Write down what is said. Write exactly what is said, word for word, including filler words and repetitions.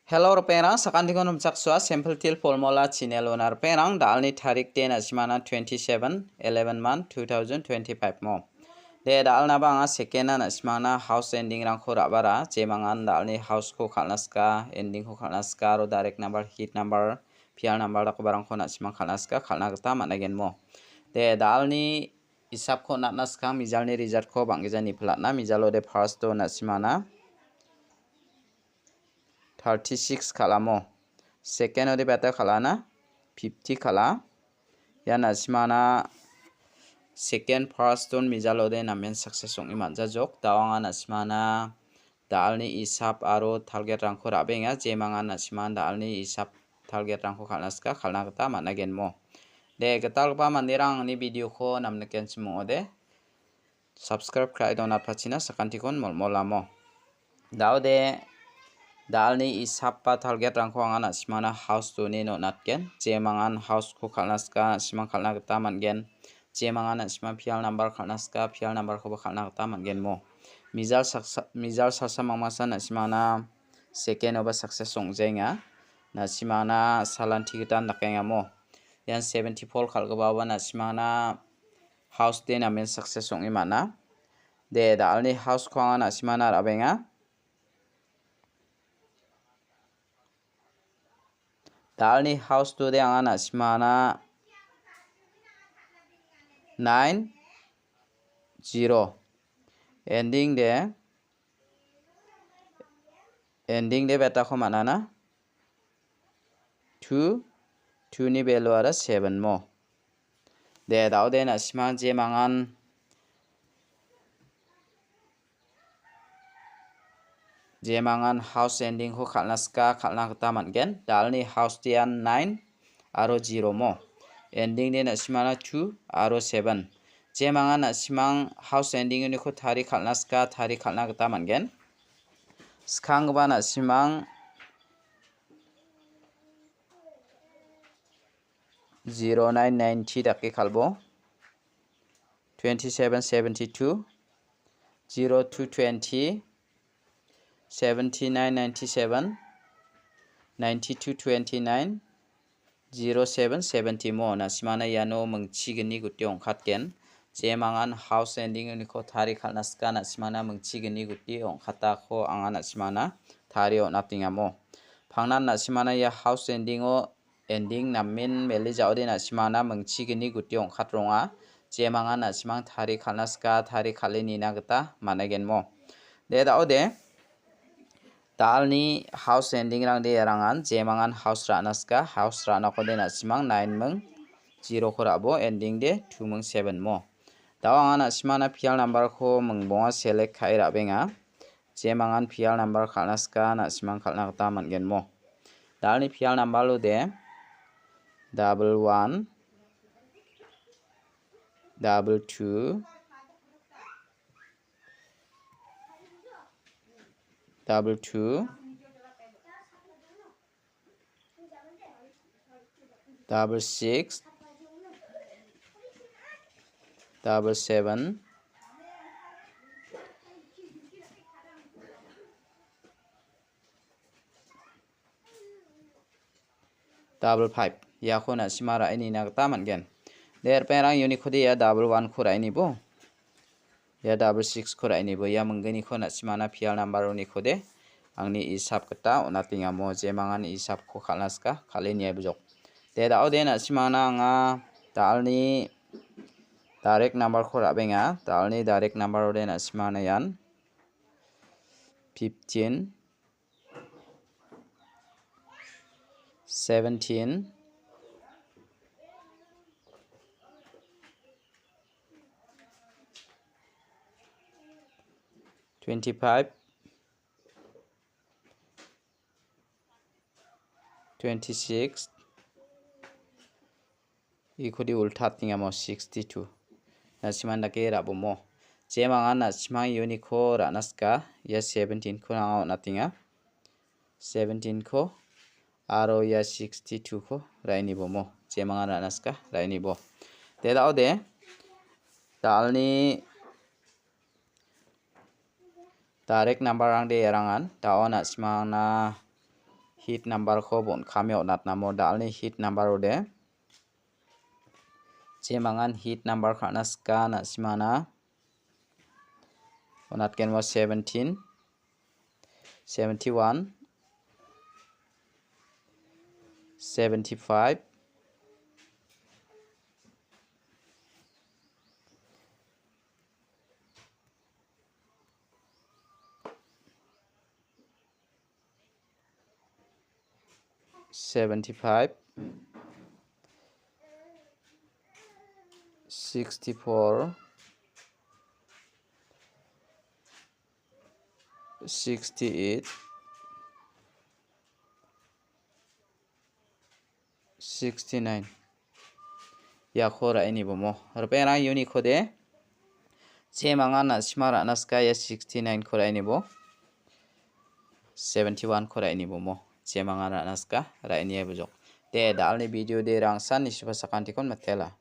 Hello, ripengrang, sakantiko nomchaksua, Simple Teer Formula channel-ona ripengrang, da·alni tarik de na·simana twenty-seven eleven month two thousand twenty-five mo. De, da·alnaba anga second-na na·simana house ending-rangko ra·bara, jemangan da·alni house-ko kal·na sika, ending-ko kal·na sika, aro direct number, hit number, P L number dakgiparangko na·simang kal·na sika, kal·na gita man·agenmo. De, da·alni isapko on·atna skang mijalni result-ko bang·gija nipilatna, mijalo de first-o na·simana thirty-six kal·amo. Second-ode beta kal·ana, fifty kal·a. Ia na·simana second, first-on mijalode namen success ong·e man·jajok. Dao anga na·simana da·alni isap aro target-rangko ra·benga, jemangan na·siman da·alni isap target-rangko kal·na sika, kal·na gita man·agenmo. De, gitalgipa manderang angni video-ko namnikenchim ong·ode. Subscribe ka·e donatpachina sakantikon molmolamo. Daode, da·alni isap ba target-rangko anga na·simana house-oni on·atgen. Jemangan house-ko kal·na sika, na·simang kal·na gita man·gen. Jemangan na·simang P L number kal·na sika, P L number-koba kal·na gita man·genmo. Mijal saksa-, mijal salsa mangmasa na·simana second-oba success ong·jaenga. Na·simana salanti gitan dakengamo. Ian seventy-four kal·gipaoba na·simana house de namen success ong·e man·a. De, da·alni house-ko anga na·simana ra·benga. Da·alni house-o de anga na·simana nine zero. Ending de, ending de betako man·ana. Two, two-ni value-ara seven mo. De, daode na·simang jemangan, jemangan house ending-ko kal·na sika, kal·na gita man·gen. Da·alni house-tian nine aro zero mo. Ending de na·simana two aro seven. Jemangan na·simang house ending-oniko tari kal·na sika, tari kal·na gita man·gen. Skanggipa na·simang zero nine ninety dake kal·bo. Twenty-seven seventy-two, zero two twenty, seventy-nine ninety-seven, ninety-two twenty-nine, zero seven seventy mo. Na·simana iano mingchigni guti ong·katgen. Jemangan house ending-oniko tari kal·na sika, na·simana mingchigni guti ong·katako anga na·simana tarie on·atengamo. Pangnan na·simana ia house ending-o ending namen mele ja·ode na·simana mingchigni guti ong·katronga. Jemangan na·simang tari kal·na sika, tari kal·e nina gita man·agenmo. De, daode. Da·alni house ending-rang de erangan, jemangan house ra·na sika, house ra·nakode na·simang nine ming zero-ko ra·bo, ending de two ming seven mo. Dao anga na·simana P L number-ko mingbonga select ka·e ra·benga. Jemangan P L number kal·na sika, na·simang kal·na gita man·gen mo. Da·alni P L number-o de double one, double two, double two, double six, double seven, double five. Iako na·sima ra·e nina gita man·gen. De, ripengrang, uniko de ia double one-ko ra·e nibo. Ia double six-ko ra·e nibo. Ia mingginiko na·simana P L number-oniko de angni isap gita on·atengamo, jemangan isapko kal·na sika, kal·e niaibojok. De, daode na·simana anga da·alni direct number-ko ra·benga. Da·alni direct number-ode na·simana ian fifteen, seventeen, twenty-five, twenty-six, ikode ulta atengamo sixty-two. Na·siman dake ra·bomo. Jemangan na·simang uniko ra·na sika, ia seventeen-ko anga on·atenga. Seventeen-ko aro ia sixty-two-ko ra·e nibomo. Jemangan ra·na sika, ra·e nibo. De, daode, da·alni direct number-rangde erangan, da·o na·simangna hit number-ko bon·kame on·atnamo da·alni hit number ode. Jemangan hit number ka·na sika na·simana. On·atgenmo seventeen, seventy-one, seventy-five, seventy-five, sixty-four, sixty-eight, sixty-nine. Iako ra·e nibomo. Ripengrang unit-kode. Jemangan na·sima ra·na sika ia sixty-nine-ko ra·e nibo. Seventy-one-ko ra·e nibomo. Jemangan ra·na sika ra·e niai bujok. De, da·alni video de rangsan nisiba sakantikon matela.